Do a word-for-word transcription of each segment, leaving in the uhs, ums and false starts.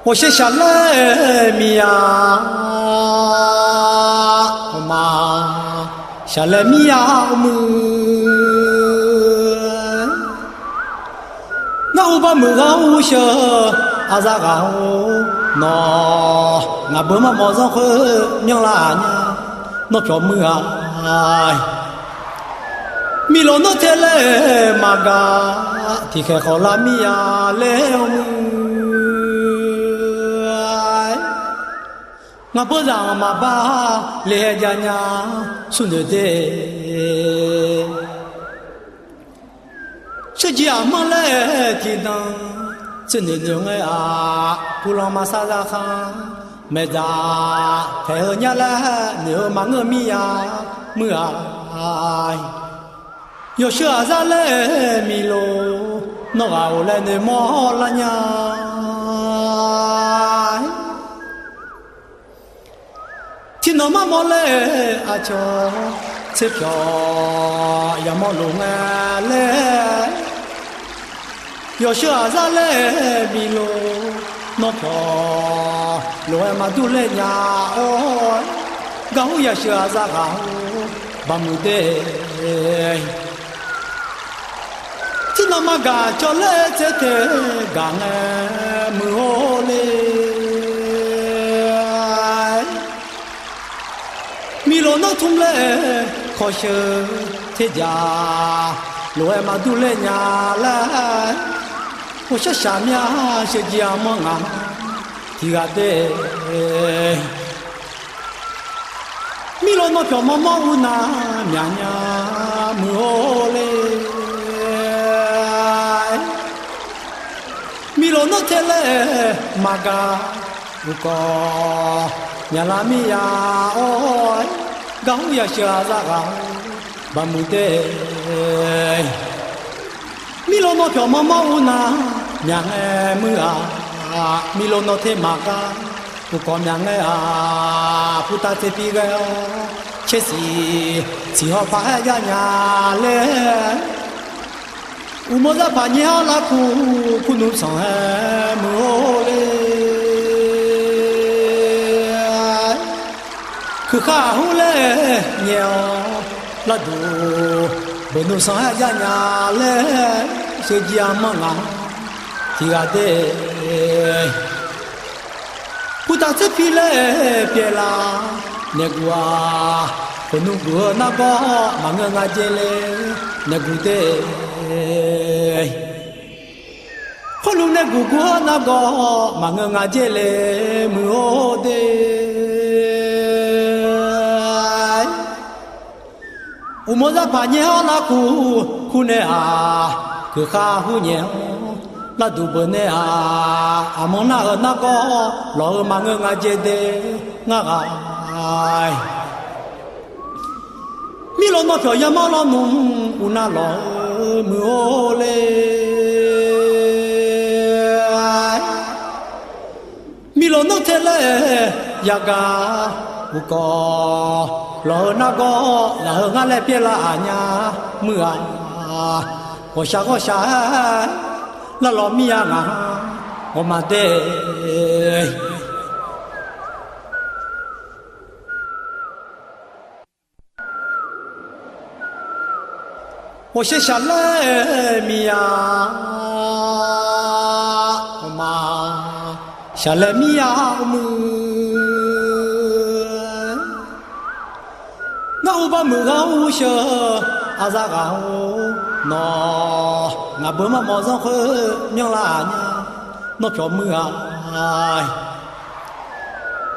Ghawqshaq shaqlaer miqya, ghawqma shaqlaer miqya muiq. Ngar uv bar muiq ghaq uv sheuq aqzaf ghaq-or, nawq ngaq beu mar mawf zanr khoer myanrlar nya, nawr pyawq muiq-a. Miqlof nawr te laer maqgaq, tiqkhaeq khawf lar miqya laer-awr muiq. Ngaq beu zaq-anr maqbar le-aer jav nya, smrnoeq de. Sheuqjeq aqmanr laer tiqnan, tseuvnoeq noeq ngae-aq, pulan maqsar zakhar, maeqdzaq taeq-eu nya laer noeq-eu maqngeur miqya muiq-a. Yawqsheuq aqzar laer miqlof, nawr ghaq-or laer noeqmawr lar nya. Tiqnan marmawr laer aqcawq tserpyawq yamawr lof ngae laer, yawqsheuq aqzar laer miqlof, nawr pyawq lof-aer maqdur ler nya-awr, garhur yasheuq aqzaf ghaq-or, baqmuiq de. Tiqnan maqgaq cawv laer tser te gaq ngae muiq-or le. Miqlof nawr tmr laer kawqsheuq terjaq, lof-aer maqdur ler nya laer, ghawqshaq shaq mya sheuqjeq aqmanr ngaq tiqghaq de. Miqlof nawr pyawq mawrmawr ur nar myaq nya muiq-or le. Miqlof nawr te laer maqgaq, uqkawq myaqlar miqya-awr, garhur yasheuq aqzaf ghaq-or, baqmuiq de. Miqlof nawr pyawq mawrmawr ur nar myaq ngae muiq-a. Miqlof nawr te maqgaq, uqkawq myaq ngae-aq, putav tserpi ghae-awr, tsersiq siq haw paq-aer jav nya laer, uqmov zar paq nyaer-awr larkuq, kurnmr sanq-aer muiq-or le. Kuiqkhar aqhur laer nyae-awr, larduq beuqnmr sanq-aer jav nya laer, sheuqjeq aqmanr ngaq tiqghaq de. Putav tserpi laer pyaeqlar, naeqguq-aq, khoeqnmr guq-eu nargawr maqngeur nga dzer le, naeqguq de. Khoerluf nae guq guv-eu nargawr maqngeur nga dzer le, muiq-or de. Uqmov zar paq nyaer-awr larkuq, kur nae-aq, kuiqkhar hur nyae-awr, larduq beuq nae-aq, aqmanr nar-euq nargawr lawq-eu maqngeur nga dzer de, ngar ghaq. Miqlof nawr pyawq yamawr lawnmr, uqnav lawq-eu muiq-or le. Miqlof nawr te laer yagaq, uqkawq lawq-eu nargawr laf-eu ngar laer pyaerlar-aq nya, muiq-a. Ghawqshaq ghawqshaq-aer larlawq miqya ngaq, ghawqma de. Ghawqshaq shaqlaer miqya, ghawqma shaqlaer miqya muiq. Ngar uv bar muiq ghaq uv sheuq aqzaf ghaq-or, nawq ngaq beu mar mawf zanr khoer myanrlar nya, nawr pyawq muiq-a.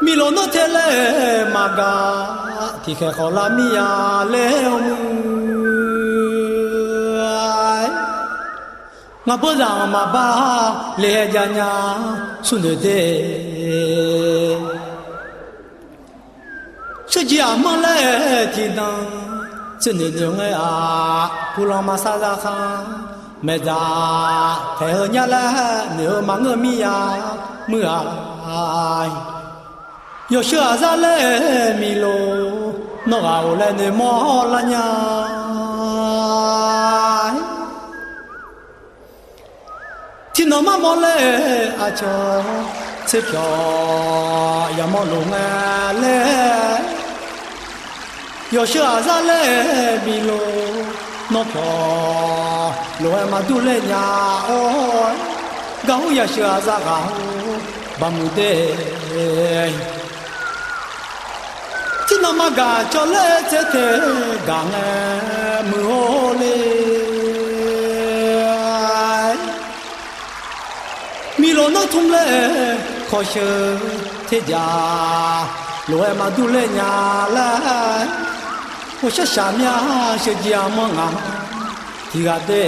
Miqlof nawr te laer maqgaq, tiqkhaeq khawf lar miqya laer-awr muiq. Ngaq beu zaq-anr maqbar le-aer jav nya, smrnoeq de. Sheuqjeq aqmanr laer tiqnan, tseuvnoeq noeq ngae-aq, puvlanq maqsar zakhar, maeqdzaq taeq-eu nya laer noeq-eu maqngeur miqya muiq-a. Yawqsheuq aqzar laer miqlof, nawr ghaq-or laer noeqmawr lar nya. Tiqnan marmawr laer aqcawq Tserpyawq yamawr lof ngae laer, yawqsheu aqzar laer bi lof. Nawpyawq lof-aer maqdur ler nya-awr, garhur yasheuq aqzar ghaq-or, baqmuiq de. Tirnan maqgaq cawv laer tser teq gaq ngae muiq-or le. Miqlof nawr tmr laer kawqsheuq terjaq, lof-aer maqdur ler nya laer, ghawqshaq shaq mya sheuqjir-a manr ngaq tiqghaq de.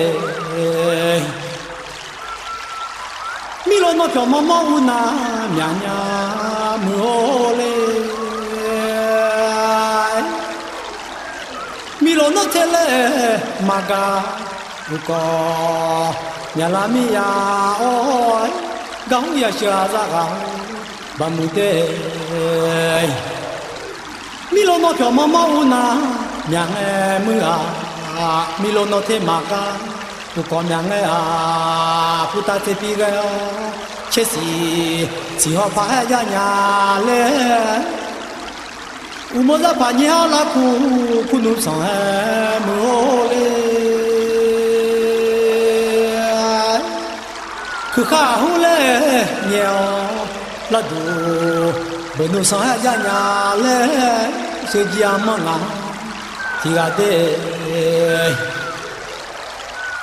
Miqlof nawpyawq maqmawr ur nar myaq nya muiq-or le. Miqlof nawr ter laer maqgaq uqkawq myaqlar mir ya-awr, garhur yasheuq aqzar ghaq-or, baqmuiq de. Miqlof nawpyawq maqmawr ur nar myaq ngae muiq-aq, miqlof nawr ter maqgaq uqkawq myaq ngae-aq, purtav tser pi ghae-awr, tser siq siq haw paq-aer jav nya laer, uqmov zarpaq nyaer-awr larkuq kurnmr sanq-aer muiq-or le. Kuiqkhaq hur laer nyae-awr, larduq beuqnmr sanq-aer jav nya laer, sheuqjir-a manr ngaq tiqghaq de.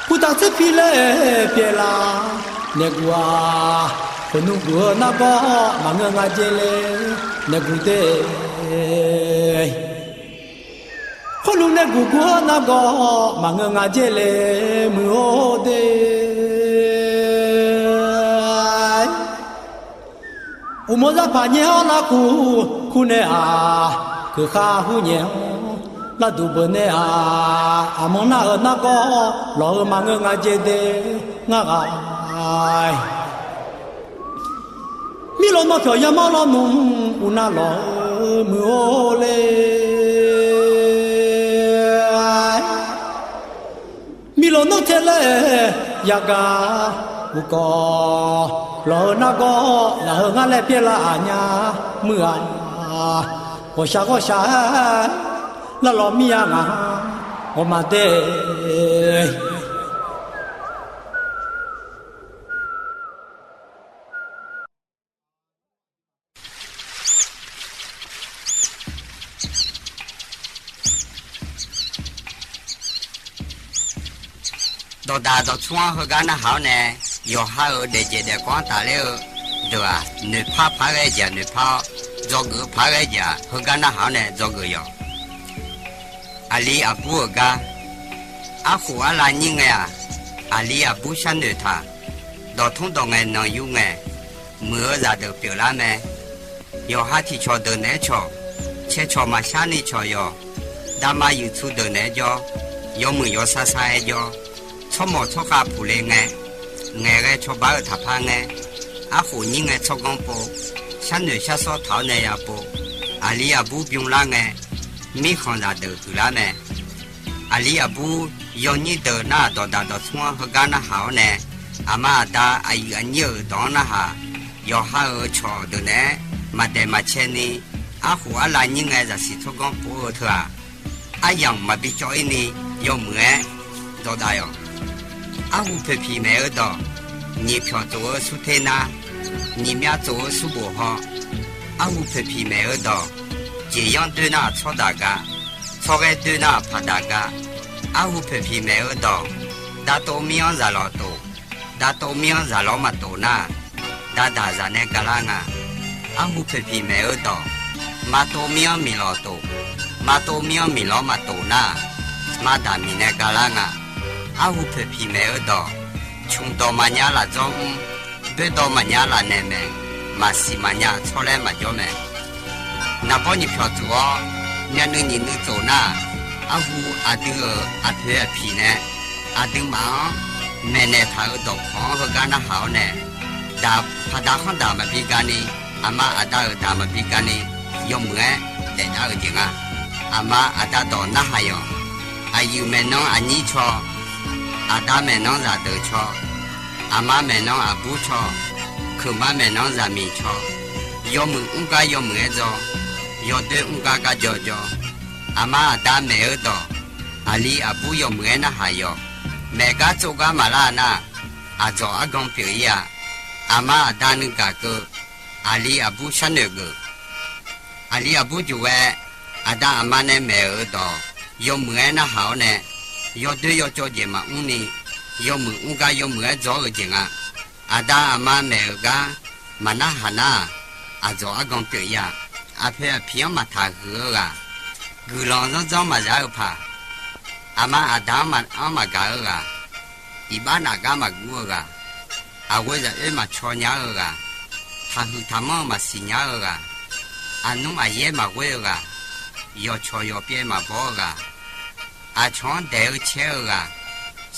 Purtav tser pi laer pyaeqlar, naeqguq-aq, khoeqnmr guq-eu nargawr maqngeur nga dzer le, naeqguq de. Khoernmr naeqguq guq-eu nargawr maqngeur nga dzer le, muiq-or de. Uqmov zarpaq nyaer-awr larkuq kur nae-aq, kuiqkhaq hur nyae-awr larduq beuq nae-aq, aqmanr nar-eu nargawr lawq-eu maqngeur nga dzer de, ngar ghaq. Miqlof nawpyawq yamawr lawnmr uqnav lawq-eu muiq-or le. Miqlof nawr ter laer yagaq uqkawq lawq-eu nargawr laf-eu ngar laer pyaeqlar-aq nya muiq-aq, ghawqshaq ghawqshaq-aer larlawq mir-a ngaq ghawqma de. Dawqdaq dawqtsmr-anr heugar narhaq-awr nae, yawqha-euq daefjaef daefkawv-anr tafler-eu deuq-aq, noeqpar paq-aer ghae jeq-aq noeqpar-awr, dzawgeuf paq-aer ghae jeq-aq heugar narhaq-awr nae dzawgeuf yawq. Aqli aqbur-euq gar. Arkhof arlav nyir ngae-aq, aqli aqbur sharnoeq taq. Dawqtmr dawq ngae nan yur ngae, muiq-eu zaqdeuq pyeuflar mae. Yawqha tiqcawq deuq naeq-aer cawq, cae cawq maqshar ni cawq yawq. Davma yuiqtsu deuq naeq-aer jawr, yawmuiq yawsar sar-aer jawr. Tsawrmawq tsawrkhav puqle ngae, ngaeqghae cawba-euq taqpar ngae, arkhof nyir ngae tsawrganr pov, sharnoeq sharsawr taq-awr nae yapov. Aqli aqbur bymr lar ngae, mirkhanq zaqdeuq huiqlar mae. Aqli aqbur yawnyir deuq nar-aq, dawqdaq dawqtsmr-anr heugar narhaq-awr nae, aqma aqda aqyuif aqnyir-euq dawq-anr narhaq. Yawqha-euq cawq deuq naeq-aer maqdaeq maqcae ni, arkhof arlav nyir ngae zaqsiq tsawrganr pov-eu teu-aq, aryamq maqbi cawv-ir ni yawmuiq-aer dawqdaq yawq. Arhu poeqpiq maeq-eu dawq, nyiq pyawq tsof-eu surter nar, nyiq myav tsof-eu surbof haw. Arhu poeqpiq maeq-eu dawq, jeqyanr doer nar-aq tsawrdaq ga, tsawrghaer doer nar-aq paqdaq ga. Arhu poeqpiq maeq-eu dawq, davtov mir-anr zaqlawq tof, davtov mir-anr zaqlawq maqtof nar, dadaq zaq nae gaqlar nga. Arhu poeqpiq maeq-eu dawq, maqtov mir-anr miqlawq tof, maqtov mir-anr miqlawq maqtof nar, maqdaq miqnae gaqlar nga. Arhu poeqpiq maeq-eu dawq, cmqdawq maqnya lafdzawr mr, boerdawq maqnya lafnaeq maeq, maqsiq maqnya tsawrlaer maqjawr mae. Naqbawr nyiq pyawq tsof-awr, myavnuiv nyiq nuiv tsof nar, arhu aqdui-euq aqpoeq aqpiq nae aqduimaf-anr maeqnaeq taq-euq dawqkawq-anr heugar narhaq-awr nae, daq paqda khanrdaq maqbi gani, aqma aqda-euq daq maqbi gani, yawmuiq-aer daefdav-eu jeq nga. Aqma aqda dawq narhaq yawq. Aqyuif maeqnan aqnyir caw, aqda maeqnan zaqdeuq caw, aqma maeqnan aqbur caw, Keuqma maeqnan zaqmiq caw. Yawmuiq mr gar yawmuiq-aer dzaw. Yawdoer mr gar gar jawr jawr. Aqma aqda maeq-eu dawq, aqli aqbur yawmuiq-aer narhaq yawq. Maeq gar tsov gar maqlar nar, aqdzawq argan pyeuf-ir-a. Aqma aqda nuigaq keuv, aqli aqbur sharnoeq geuf. Aqli aqbur juq ghae, aqda aqma nae maeq-euq dawq yawmuiq-aer narhaq-awr nae, yawdoer yawcawv jeq maqmr ni, yawmuiq mr gar yawmuiq-aer dzaw-eu jeq nga. Aqda aqma maeq-euq gar maqnarhaq nar-aq, aqdzawq argan pyeuf-ir-a. Aqpoeq aqpiq-anr maqtaq huiq-eu ghaq, guiqlanq zanr zanr maqzaq-eu paq, aqma aqda-anr maqanr maqgaq-eu ghaq, iqbax naf gar maqguv-eu ghaq, aqghoe zaq oer maqcaw nya-eu ghaq, taqhuiq taqmanr-eu maqsiq nya-eu ghaq, aqnmr aqyaer maqghoer-eu ghaq, yawqcawq yawqpyaev maqbaw-eu ghaq, aqcawq-anr daeq-eu caer-eu ghaq,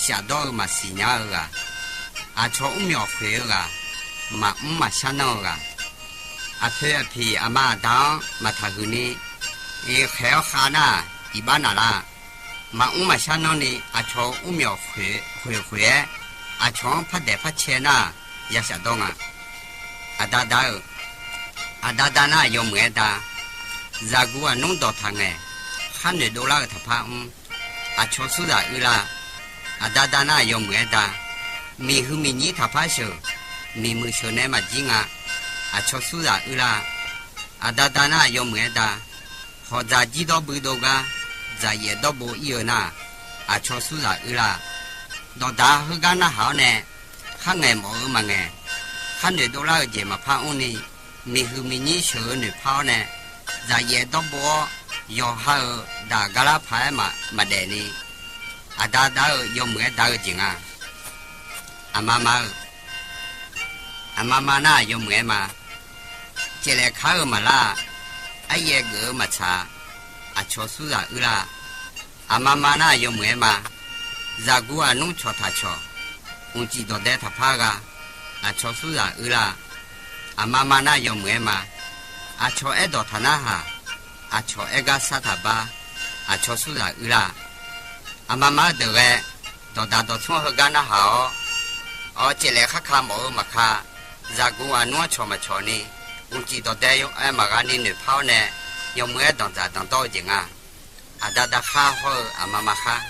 shafdawr-eu maqsiq nya-eu ghaq, aqcawq mrmyawf khoeq-eu ghaq, maqmr maqshar nanr-eu ghaq, aqpoeq aqpiq aqma aqda-anr maqtaq huiq ni, khaeq-awr khav nar-aq iqbax naf lar. Maqmr maqshar nanr ni aqcawq mrmyawf khoeq khoeq-aer, aqcawq-anr par daeq par cae nar-aq, ya shafdawr nga. Aqda da-euq, aqda da nar-aq yawmuiq-aer da. Zaqguq aqnmr dawqtaq ngaeq, khar noeq dovlar-eu taqpar mr, aqcawq surzaq uir lar. Aqda da nar-aq yawmuiq-aer da. Miqhuiq miqnyir taqpar sheuq, miqmuiq sheuq nae maqjir nga, aqcawq surzaq uir lar. Aqda da nar-aq yawmuiq-aer da. Hawqdzaq jirdawr buidov gar, dzaqyaef dawrbo ir-eu nar-aq, aqcawq surzaq uir lar. Dawqdaq heugar narhaq-awr nae, khar ngaeq mawf-eu maqngaeq, khar noeq dovlar-eu jeq maqpar mr ni, miqhuiq miqnyir sheuq-eu noeqpar-awr nae, dzaqyaef dawrbo-awr, yawqha-euq daq gar lar paq-aer maqdaef ni, aqda da-euq yawmuiq-aer da-eu jeq nga. Aqma ma-eu, aqma ma nar-aq yawmuiq-aer ma. Caevlaef kar-eu maqlar-a. Aryaev geuf-eu maqtsaq-a. Aqcawq surzaq uir lar. Aqma ma nar-aq yawmuiq-aer ma. Zaqguq aqnmr cawqtaq cawq, mqcif dawqdae taqpar gha, aqcawq surzaq uir lar. Aqma ma nar-aq yawmuiq-aer ma. Aqcawq aerdawq taq narhaq, aqcawq aer gar sar taq bar, aqcawq surzaq uir lar. Aqma ma-eu deuq ghae, dawqdaq dawqtsmr heugar narhaq-awr, awr caevlaef kharka mawf-eu maqka, zaqguq aqnmr-anr cawq maqcawq ni, mqcif dawqdae aer maqgha ni noeqpar-awr nae, yawmuiq-aer danqdzaq danqdawr-eu jeq nga. Aqda da khar hawr-eu aqma ma khar.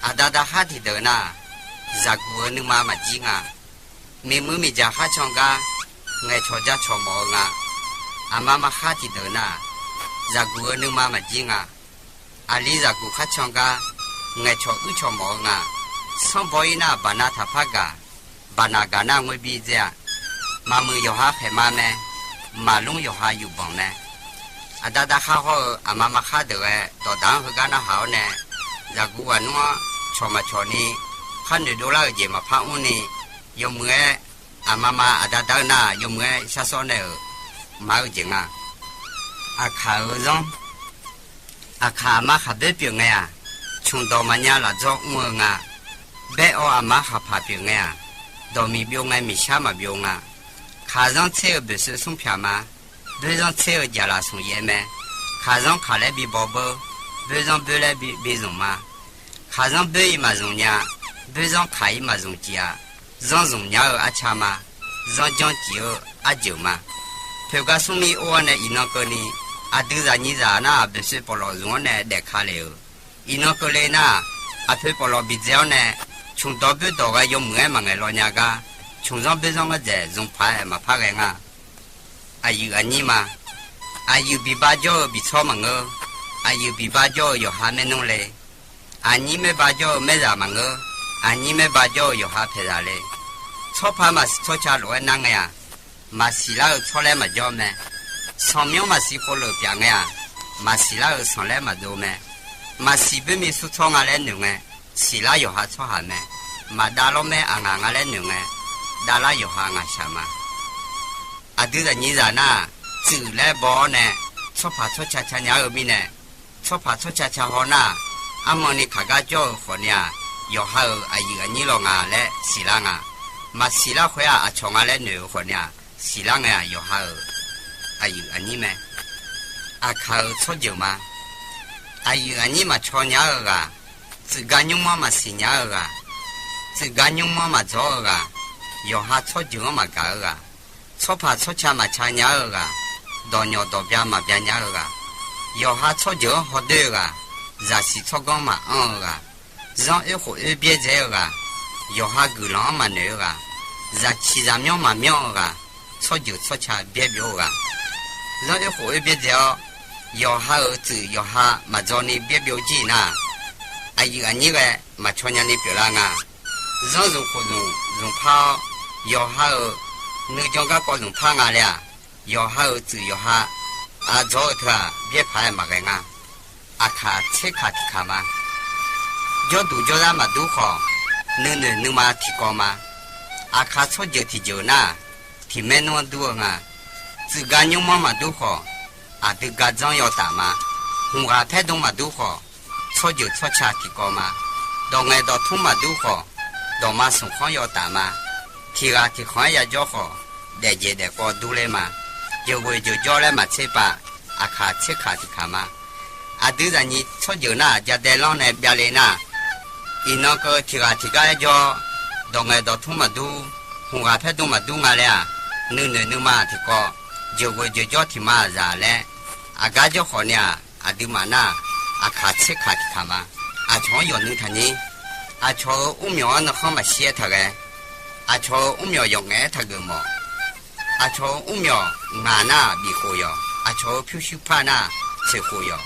Aqda da khar tiqdeuq nar, zaqguq-eu nuima maqjir nga. Miqmuiq miqdzaq khar can gar, ngaeqcawq jacawq mawf-eu nga. Aqma ma khar tiqdeuq nar, zaqguq-eu nuima maqjir nga. Aqli zaqguq khar can gar, ngaeqcawq uircawq mawf-eu nga. Sanrbaw ir nar baqnav taqpar gaq, baqnav gaq nar ngoer bi dzae-a. Maqmuiq yawqha khaeq ma mae, maqlmr yawqha yufbanq mae. Aqda da khar hawr-eu aqma ma khar deuq ghae dawqdaq-anr heugar narhaq-awr nae, zaqguq aqnmr-anr cawq maqcawq ni, khar noeqdov lar-euq jeq maqpar mr ni, yawmuiq-aer aqma ma aqda da-eu nar yawmuiq-aer shar sawr nae-euq ma-eu jeq nga. Aqkaq-euq zanr. Aqkaq aqma khaqboer pyeuf ngae-aq, cmqdawq maqnya lafdzawr mr-eu nga. Baer-awr aqma khaqpaq pyeuf ngae-aq, dawqmiq byov ngae miqshar maqbyov nga. Kaqzanr tser-eu boeqsoev smr pyaq ma. Boerzanr tser-eu jaqlaq smq yaev mae. Kaqzanr kaq laer bibaw beur, boerzanr boer laer bi zmq ma. Kaqzanr boer-ir maqzmq nya, boerzanr kaq-ir maqzmq cif-a. Zanr zmq nya-eu arca ma. Zanr janr cif-eu arjeuq ma. Poeqgar smrmir or-awr nae iqnan keuvni, aqdui zaqnyiqzaq nar-aq boeqsoev pawqlawq zmq-anr nae daefka le-euq. Iqnan keuvle nar-aq, aqpoeq pawqlawq bidzae-awr nae, cmqdawq boerdawq ghae yawmuiq-aer maqngaeq law nya gar, cmqzanr boerzanr ghaerdzaeq zmq paq-aer maqpar ghae nga. Aqyuif aqnyir ma. Aqyuif biba jawr-eu biqtsawr maqngeur. Aqyuif biba jawr-eu yawqha maernmr le. Aqnyir maerba jawr-eu maerzaq maqngeur. Aqnyir maerba jawr-eu yawqha paeqzaq le. Tsawrpaq maqsiq tsawrca lof-aer nar ngae-aq, maqsiq lar-eu tsawrlaer maqjawr mae. Sanqmyanr maqsiq khofleuq pyaf ngae-aq, maqsiq lar-eu sanqlaer maqdov mae. Maqsiq boermi surtsawr nga laer noeq ngae, siqlar yawqha tsawrhaq mae. Maqdav lawrmaer aqngaq nga laer noeq ngae, davlar yawqha ngaqshaq ma. Aqdui zaqnyiqzaq nar-aq, tsuif laer baw-awr nae, tsawrpaq tsawrca ca nya-eu mirnae, tsawrpaq tsawrca ca haw nar-aq, armanni kaqgar jawr-eu khawfni-aq, yawqha-euq aqyuif aqnyir law nga laer siqlar nga. Maqsiq lar khoer-aq, aqcawq nga laer noeq-eu khawfni-aq, siqlar ngae-aq, yawqha-euq aqyuif aqnyir mae. Aqkaq-euq tsawrjeuq ma. Aqyuif aqnyir maqcaw nya-eu ghaq, tsuif gar nymr-anr maqsiq nya-eu ghaq, tsuif gar nymr-anr maqdzawr-eu ghaq, yawqha tsawrjeuq-anr maqgaq-eu ghaq, tsawrpaq tsawrca maqca nya-eu ghaq, dawqnyawq dawqbya maqbya nya-eu ghaq, yawqha tsawrjeuq-anr hawdoer-eu ghaq, zaqsiq tsawrganr maqanr-eu ghaq, zanr oer khof oer byaerdzae-eu ghaq, yawqha guiqlanq-anr maqnoeq-eu ghaq, zaqciq zaqmyanr maqmyanr-eu ghaq, tsawrjeuq tsawrca byaer byov-eu ghaq, zanr oer khof oer byaerdzae-awr, yawqha-euq tsuif yawqha maqdzawni byaer byov jir nar, aqyuif aqnyir ghae maqcaw nyani pyeuflar nga. Zanr zmq khof zmq zmqpar-awr, yawqha-euq nuijan garkawv zmqpar nga laer-aq, yawqha-euq tsuif yawqha aqdzawq-eu teu-aq byaer paq-aer maqghae nga. Aqkaq tserkaq tiqkaq ma. Jawrduq jawrzar maqdur khawf, nuinoeq nuima tiqkawv ma. Aqkaq tsawrjeuq tiqjeuq nar, tiqmaer nmr-anr dur-eu nga. Tsuif gar nymrmanr maqdur khawf, aqdui gardzanr yawtaf ma. Hmqghaq paerdm maqdur khawf, tsawrjeuq tsawrca tiqkawv ma. Dawq ngaeq dawq tmr maqdur khawf, dawqma smq khanr yawtaf ma. Tiq ghaq tiq khanq-aer yajawr khawf, daefjeq daefkawv durler ma. Jeuqghoeq jeuqjawr laer maqtser pav, aqkaq tserkaq tiqkaq ma. Aqdui zaqnyiq tsawrjeuq nar-aq, jadae lanr nae byale nar, iqnan keuv tiq ghaq tiq gar-aer jawr, dawq ngaeq dawq tmr maqdur, hmqghaq paerdm maqdur nga laer-aq, nuinoeq nuima tiqkawv, jeuqghoeq jeuqjawr tiqma zaq laer, aqgar jawr khawf ni-aq, aqduimaf nar-aq, aqkaq tserkaq tiqkaq ma. Aqcawq-anr yawqnui taqnyir. Aqcawq-euq mrmyawq-anr nuikhanr maqshir-aer taqghae. Aqcawq-euq mrmyawq yawqngaef-aer taqgeuf mawf. Aqcawq-euq mrmyawq ngaq nar-aq bifkhof yawq. Aqcawq-euq pyurshuir par nar-aq tsoeqkhof yawq.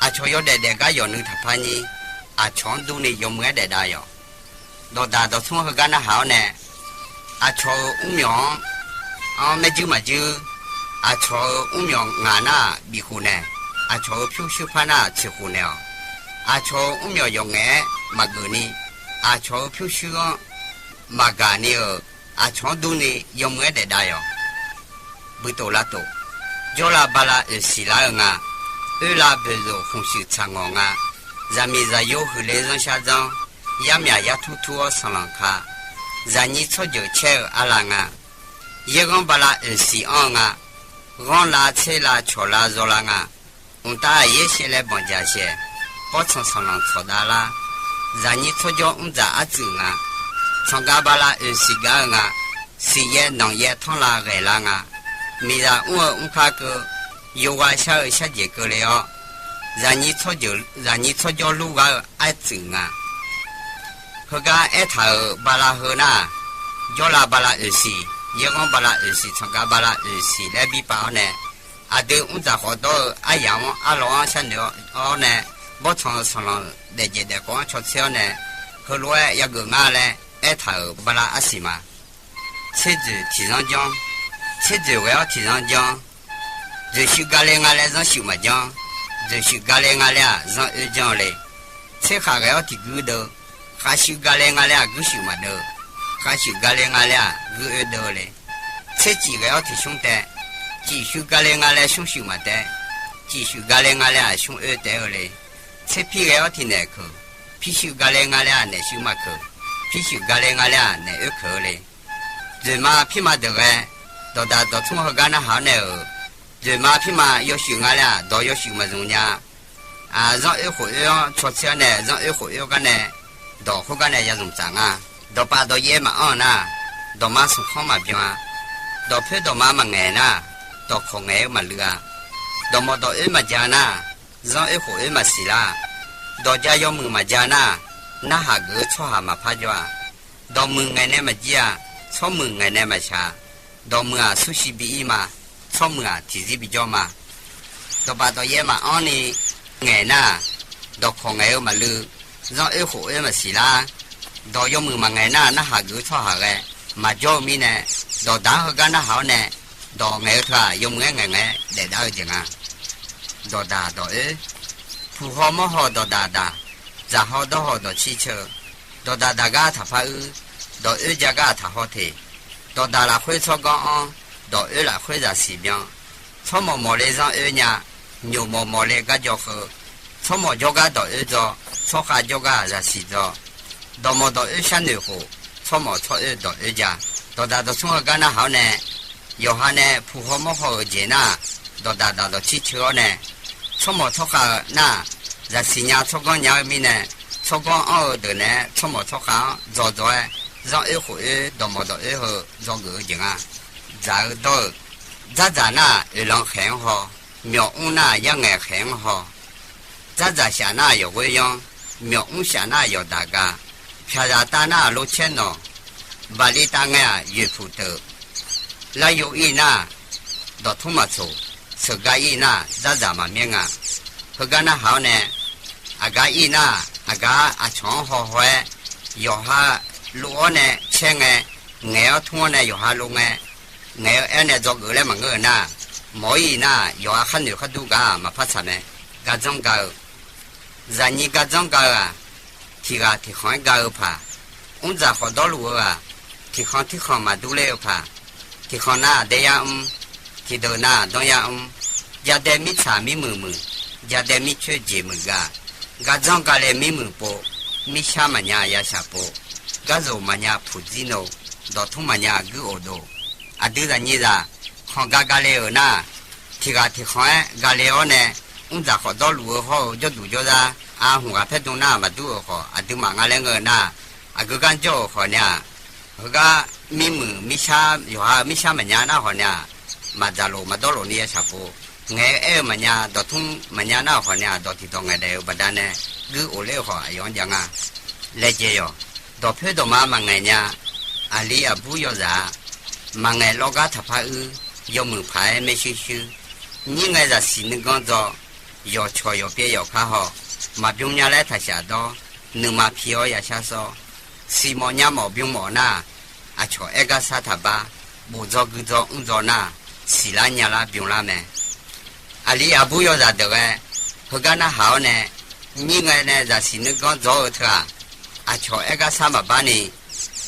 Aqcawq yawdaef daefgar yawqnui taqpar nyir. Aqcawq-anr durni yawmuiq-aer daefdav yawq. Dawqdaq dawqtmr heugar narhaq-awr nae, aqcawq-euq mrmyawq-anr, anr maerjuir maqjuir, aqcawq-euq mrmyawq ngaq nar-aq bifkhof naeq, aqcawq-euq pyurshuir par nar-aq tsoeqkhof naeq-awq. Aqcawq-euq mrmyawq yawqngaef-aer maqgeuf ni, aqcawq-euq pyurshuir-anr maqgaq ni-euq, aqcawq-anr durni yawmuiq-aer daefdav yawq. Buitof lavtof. Jawrlav bala oeqsiq lar-eu nga. Oerlav boeqzoq khmqshuif tsaq ngawq nga. Zaqmiq zaqyo huiqle zanrshar zanr. Yarmyaq yartur tur-awr sanqlanq ka. Zaqnyir tsawrjeuq caer-eu arlav nga. Yaerghanr bala oeqsiq anr-eu nga. Ghanrlav tserlav cawqlav zawlav nga. Mqtav aqyaer shaevlaer banqjaq shaeq. Bawrtsanq sanqlanq tsawqdav lar. Zaqnyir tsawrjawr mrdzaq artsuif nga. Tsanqgav bala oeqsiq gar-eu nga. Siqyaer nanqyaer tanrlav ghaeqlar nga. Miqzaq mr-eu mrkar keuv, yoghav shar-eu sharjeq keuvle-awr, zaqnyir tsawrjeuq, zaqnyir tsawrjawr lur ghar-eu artsuif nga. Heugar aertaq-euq bala heu nar-aq, jawrlav bala oeqsiq, yaerghanr bala oeqsiq, tsanqgav bala oeqsiq laer bi pav-awr nae, aqdui mrdzaq khawf dawr-eu aryamq-anr arlawq-anr sharnoeq-awr nae, bawrtsanq-eu sanqlanq daefjeq daefkawv-anr cawtser-awr nae, heulof-aer yageuf nga laer aertaq-euq bala arsiq ma. Tserdzoeq tiqzanr janr. Tserdzoeq ghae-awr tiqzanr janr. Dzoeqshuif gale nga laer zanrshuif maqjanr. Dzoeqshuif gale nga laer-aq zanr oer janr-eu le. Tserkhaq ghae-awr tiqguir deuv. Khavshuif gale nga laer-aq guirshuif maqdeuv. Khavshuif gale nga laer-aq guir oer deuv-eu le. Tsercif ghae-awr tiqsmr taev. Cifshuif gale nga laer smrshuif maqtaev. Cifshuif gale nga laer-aq smr oer taev-eu le. Tserpir ghae-awr tiqnaeq keuq. Pirshuif gale nga laer-aq naeqshuif maqkeuq. Pirshuif gale nga laer-aq naeq oer keuq-eu le. Dzoeqma pirma deuq ghae, dawqdaq dawqtmr heugar narhaq-awr nae-euq, dzoeqma pirma yawshuif nga laer-aq dawq yawshuif maqzmq nya. Zanr oer khof oer-anr cawtser-awr nae zanr oer khof oer-eu gar nae, dawq khoergar nae ya zmq tsaf nga. Dawqpav dawqyaer maqanr-eu nar, dawqma smq khanr maqbyan-a. Dawqpoer dawqma maqngaeq nar, dawqkawq ngaeq-eu maqluiv-a. Dawqmawq dawq oer maqja nar, zanr oer khof oer maqsiq lar. Dawqja yawmuiq maqja nar, narhaq geuf-eu tsawrhaq maqpar jawr-a. Dawqmuiq ngaeq nae maqjir-a, tsawrmuiq ngaeq nae maqshaq. Dawqmuiq-aq surshiv bi ir ma, tsawrmuiq-aq tiqzir bijawr ma. Dawqpav dawqyaer maqanr ni ngaeq nar, dawqkawq ngaeq-eu maqluiv, zanr oer khof oer maqsiq lar. Dawq yawmuiq maqngaeq nar, narhaq geuf-eu tsawrhaq ghae maqjawr-eu mirnae, dawqdaq-anr heugar narhaq-awr nae, dawq ngaeq-eu teu-aq yawmuiq-aer ngaeq ngaeq-aer daefdav-eu jeq nga. Dawqdaq dawq oer. Puq haw mawr haw dawqdaq daq, dzaq haw dawr haw dawqcir ceu. Dawqdaq daq gar taqpar uir, dawq oer ja gar taqhaw teq. Dawqdaq lafkhoer tsawrganr anr, dawq oer lafkhoer zaqsiq byan. Tsawrmawq mawqle zanr oer nya, nyoq mawq mawqle gar jaw kheu. Tsawrmawq jawrgar dawq oer dzaw, tsawrkhav jawrgar zaqsiq dzaw. Dawqmawq dawq oer sharnoeq khof, tsawrmawq tsawr oer dawq oer ja. Dawqdaq dawqtmr heugar narhaq-awr nae, yawqha nae puq haw mawr haw-euq jeq nar, dawqdaq daq dawqcir ceu-awr nae, tsawrmawq tsawrkhav-eu nar, zaqsiq nya tsawrganr nya-eu mirnae, tsawrganr anr-eu deuq naeq-aer tsawrmawq tsawrkhav-anr dzaw dzaw-aer, Zanr oer khof oer, dawqmawq dawq oer heu dzawgeuf-eu jeq nga. Dzaq-eu dawr-eu, dzardzaq nar-aq oeqlanq khaeq-anr haw, myawq mr nar-aq yarngaeq khaeq-anr haw. Dzardzaq shaf nar-aq yawqghoer yanr, myawq mr shaf nar-aq yawqdaq ga, pyaqzaq tav nar-aq locaer nawq, baqli tav ngae-aq yoeqpuq teuq, lar yo ir nar-aq dawqtmr maqtsoq, sheuqgar ir nar-aq dzardzaq maqmyaer nga. Heugar narhaq-awr nae, aqgar ir nar-aq aqgar aqcawq-anr haw haw-aer, yawqha lov-awr nae caer ngae, ngaeq-awr tmr-awr nae yawqha lov ngae, ngaeq-eu aer nae dzawgeuf laer maqngeur-eu nar-aq, mawq-ir nar-aq yawqha khar noeq khar dur gar-aq maqpar tsaq mae. Gardzanr ga-eu, zaqnyir gardzanr ga-eu-aq, tiq ghaq tiq khanq-aer ga-eu paq, mrdzaq khawf dawrluf-eu-aq, tiq khanq tiq khanq maqdur ler-eu paq, tiq khanq nar-aq daeryar mr, tiqdeuq nar-aq danryar mr, jadae mirtsaq mirmuiq muiq, jadae mircoer jeq muiq ga, gardzanr ga le mirmuiq pov, mirshar maqnya ya shaq pov, garzov maqnya puqdzir nov, dawqtmr maqnya guir of dov. Aqdui zaqnyir zaq, khanq ga ga le-euq nar-aq, tiq ghaq tiq khanq-aer ga le-awr nae, mrdzaq khawf dawrluf-eu hawr-eu jawrduq jawrzar, a hmq ghaq paer dm nar-aq maqdur-euq khawf aqduimaf nga laer ngeur-eu nar-aq, aqgeu gar jawr-euq khawf nae-aq, heugar mirmuiq mirshar yawqha-eu mirshar maqnya nar khawf nae-aq, maqdzaq lof maqdawr lof ni ya shaq pov, ngaeq-eu aer-eu maqnya dawqtmr maqnya nar khawf nae-aq dawq tiqdawq ngaeq daef-eu baqdanae, guir of ler-eu khawf aqyawf-anr jav nga. Laejae yawq, dawqpoer dawqma maqngaeq nya, aqli aqbur yawzaq-a, maqngaeq lawrgar taqpar uir, yawmuiq paq-aer maershuir shuir, nyir ngae zaqsiq nuiganr dzaw, yawqcawq yawqpyaev yawqkar haw, maqbym nya laer taqshaf dawr, nuima pi-awr yashar sawr, siqmawf nyamawf bym mawf nar-aq, aqcawq aer gar sar taqbar, bofdzaw guidzaw mrdzaw nar-aq, siqlar nyalar bymlar mae. Aqli aqbur yawzaq deuq ghae, heugar narhaq-awr nae, nyir ngae nae zaqsiq nuiganr dzaw-eu teu-aq, aqcawq aer gar sar maqbar ni,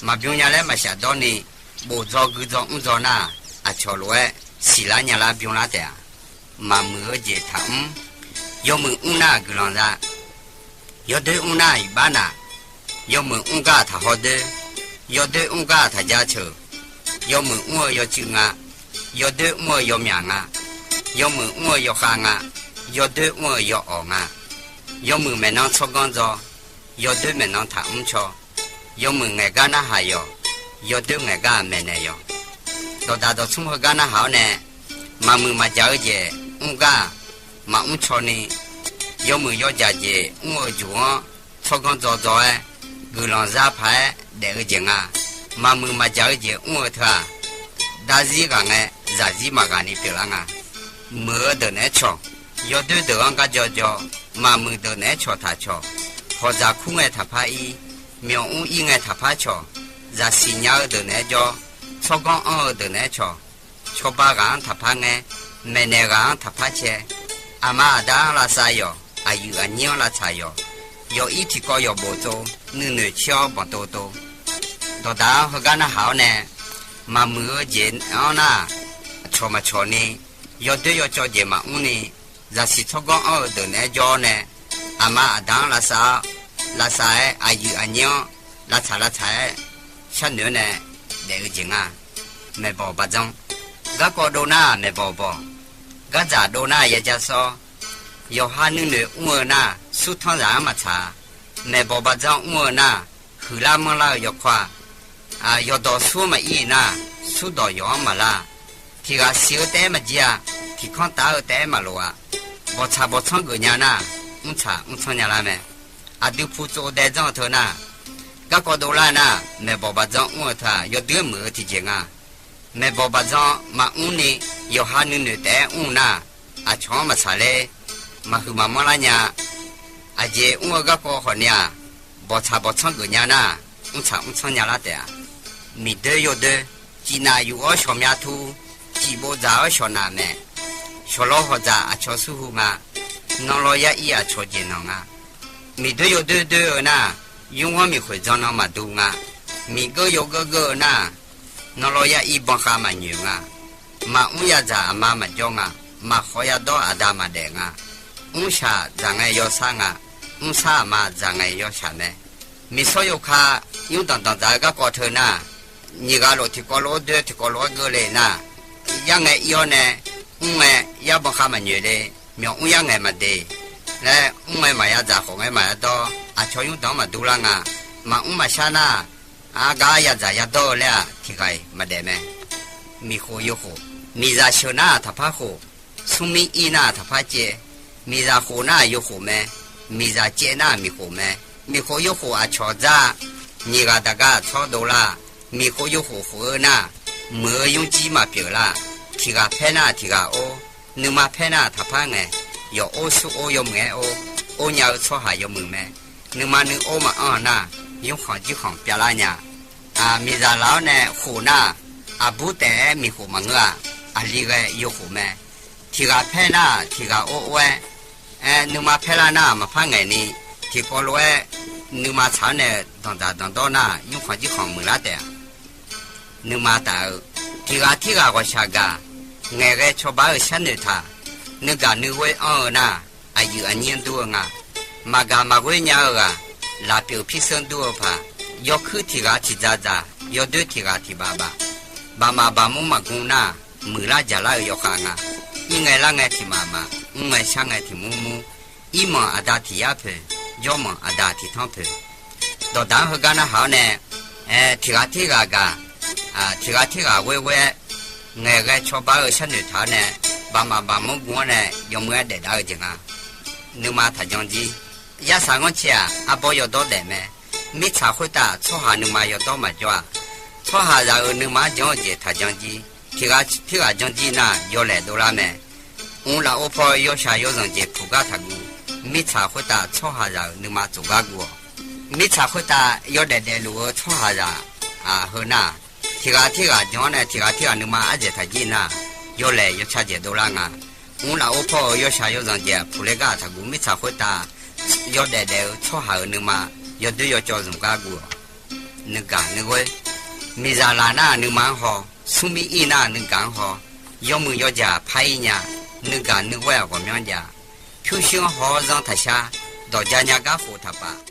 maqbym nya laer maqshaf dawr ni, bofdzaw guidzaw mrdzaw nar-aq, aqcawq lof-aer siqlar nyalar bymlar taef-a. Maqmuiq-eu jeq taqmr. Yawmuiq mr nar-aq guiqlanq za. Yawdoer mr nar-aq iqbax naq. Yawmuiq mr gar-aq taqhaw doer. Yawdoer mr gar-aq taqja ceuq. Yawmuiq mr-eu yawcuiv nga. Yawdoer mr-eu yawmyaq nga. Yawmuiq mr-eu yawkhav nga. Yawdoer mr-eu yawawq nga. Yawmuiq maeqnan tsawrganr dzaw. Yawdoer maeqnan taqmr caw. Yawmuiq ngaeq gar narhaq yawq. Yawdoer ngaeq gar-aq maeqnaeq yawq. Dawqdaq dawqtsmr heugar narhaq-awr nae, maqmuiq maqjaq-eu jeq mr gar-aq maqmr caw ni, yawmuiq yawjaq jeq mr-eu juq-anr tsawrganr dzaw dzaw-aer, guiqlanq za paq-aer daef-eu jeq nga. Maqmuiq maqjaq-eu jeq mr-eu teu-aq, darzir ghaq ngae, zaqzir maqghaq ni pyeuflar nga. Muiq-eu deuq naeq-aer cawq, yawdoer deuq-anr gar jaw jaw, maqmuiq deuq naeq-aer cawq taq cawq, hawqdzaq kur ngae taqpar ir, myawq mr ir ngae taqpar cawq, zaqsiq nya-eu deuq naeq-aer jawr, tsawrganr anr-eu deuq naeq-aer cawq, cawba ghaq-anr taqpar ngaer, maeqnaeq ghaq-anr taqpar cae, aqma aqda-anr lavsav yawq, aqyuif aqnyir-anr lavtsaq yawq, yawq ir tiqkawv yawq bof tsov, nuinoeq caer-awr banq tov tov. Dawqdaq-anr heugar narhaq-awr nae, maqmuiq-eu jeq-anr nar-aq, cawq maqcawq ni, yawdoer yawcawv jeq maqmr ni, zaqsiq tsawrganr anr-eu deuq naeq-aer jawr-awr nae, aqma aqda-anr lavsav-awr, lavsav-aer aqyuif aqnyir-anr lavtsaq lavtsaq-aer sharnoeq-awr nae daef-eu jeq nga. Maeqbawq baqdzanr. Garkawv dov nar maeqbawq bawq. Gardzaq dov nar yaja sawr. Yawqha nuinoeq mr-eu nar surtanr zaq-anr maqtsaq-a. Maeqbawq baqdzanr mr-eu nar, huiqlar manrlar-eu yawkawr-a. Yawqdawq sur-anr maqir nar, surdawq yawq-anr maqlar. Tiq ghaq siq-eu taef-aer maqjir-a. Tiq kanr taf-eu taef-aer maqlof-a. Bawqtsaq bawqtsanr geuf nya nar, mrtsaq mrtsanr nya lar mae. Aqdui pu tsov dae dzanr-eu teu nar, garkawv dovlar nar, maeqbawq baqdzanr mr-eu teu-aq yawdui-aer muiq-eu tiqjeq nga. Maeqbawq baqdzanr maqmr ni, yawqha nuinoeq taef-aer mr nar, aqcawq-anr maqtsaq ler, maqhuiq maqmanr lar nya. Aqjeq mr-eu garkawv khawf ni-aq, bawqtsaq bawqtsanr geuf nya nar, mrtsaq mrtsanr nya lar taef-a. Miqdoer yawdoer, ciqnaf yuf-awr shawqmya tur, ciqbov dzaq-awr shawqnaf maeq. Shawqlaw hawqdzaq aqcawq surhu nga. Nanlaw yar ir aqcawq jeq nanq nga. Miqdoer yawdoer doer-eu nar, yurghanr miqkhoeq dzan nan maqdur nga. Miqgeur yawgeur geur-eu nar, nanlaw yar ir banqkhav maqnyoeq nga. Maqmr yadzaq aqma maqjawr nga. Maqkhawf yadawr aqda maqdaef nga. Mrshaq dzaq ngae yawsar nga. Mrsar aqma dzaq ngae yawshaq mae. Miqsawr yawkaq nymr danqdanq dzaq-eu garkawv teu nar, nyiq ghaq lof tiqkawv lof-aer doer tiqkawv lof-aer geur le nar, yar ngae ir-awr nae, mr ngae yar banqkhav maqnyoeq le, myawq mr yar ngaeq maqdeq laer, mr ngae maqya dzaq khawf ngae maqya dawr, aqcawq nymr danq-anr maqdur lar nga. Maqmr maqshar nar, Aqgaf yadzaq yadawr-eu laer-aq tiqghaq-iq maqdaef mae. Miqkhof yawkhof, miqzaq sheuq nar-aq taqpar khof, smrmir ir nar-aq taqpar caev, miqzaq khof nar-aq yawkhof mae, miqzaq caev nar-aq miqkhof mae. Miqkhof yawkhof aqcawq dzar-a, nyiq ghaq daqgar tsawr dovlar-a. Miqkhof yawkhof khof-eu nar, muiq-eu nymrjir maqpyeuf lar. Tiqghaq paer nar-aq tiqghaq or, nuima paer nar-aq taqpar ngaeq, yawq or sur or yawmuiq-aer or, or nya-eu tsawrhaq yawmuiq mae. Nuima nuior maqanr-eu nar, nymrkhanq jirkhanq pyavlar nya. Miqzaq laf-awr nae khof nar, aqbur taef-aer miqkhof maqngeur-a, aqli ghae yawkhof mae. Tiqghaq paer nar-aq tiqghaq or or-aer, aer nuima paer lar nar maqpar ngaeqni, tiqpawf lof-aer nuima tsaq-awr nae danqdzaq danqdawr nar nymrkhanq jirkhanq muiqlar taef-a. Nuima taf-eu, tiqghaq tirghaq ghawqshaq gaq, ngaeqghae cawba-eu sharnoeq taq, nuigaq nuighoer anr-eu nar, aqyuif aqnyir dur-eu nga. Maqgaq maqghoer nya-eu ghaq, lafpyeuf pirsanr dur-eu paq, yawkuir tiqghaq tiqdzaq dzaq, yawdoer tiqghaq tiqbaf baf, baqmaf baqmur maqgmr nar, muiqlar jaqlar-eu yawkhav nga. Ir ngae lar ngae tiqmaf maf, mr ngae shar ngae tiqmur mur, irmanq aqda tiq yar poeq, jawrmanq aqda tiq tanr poeq. Dawqdaq-anr heugar narhaq-awr nae, tiqghaq tirghaq gaq, tiqghaq tirghaq ghoer ghoer-aer, ngaeqghae cawba-eu sharnoeq taq-awr nae, baqmaf baqmur gmr-awr nae yawmuiq-aer daef dav-eu jeq nga. Nuima taqjan jir. Yarsaq nganr cae-aq arbawr yawdawr daef mae. Mirtsaq khoertav tsawrhaq nuima yawdawr maqjawr-aq, tsawrhaqzaq-euq nuima-anr jan-eu jeq taqjan jir. Tiqghaq tirghaq jan jir nar yawlaeq dovlar mae. Mq lafov paw-eu yawshaq yawzanq jeq puq gar taqguv. Mirtsaq khoertav tsawrhaqzaq-euq nuima tsof gar guv-awq. Mirtsaq khoertav yawdaef daefluf-eu tsawrhaqzaq heu nar, tiqghaq tirghaq jan-awr nae tiqghaq tirghaq nuima ardzaeq taqjir nar, yawlaeq yawca dzaeq dovlar nga. Mq lafov paw-euq yawshaq yawzanq jeq puq ler gar taqguv. Mirtsaq khoertav yawdaef daef-eu tsawrhaq-euq nuima yawdoer yawcawv zmq gar guv-awq. Nuigaq nuighoer, miqzaq laf nar-aq nuima-anr haw, smrmir ir nar-aq nuigaq-anr haw, yawmuiq yawjaq par ir nya, nuigaq nuighoer-aq ghawqmyanr jav. Pyurshuir-anr haw-awr zanr taq shar, dawq ja nya gar khof taq paf.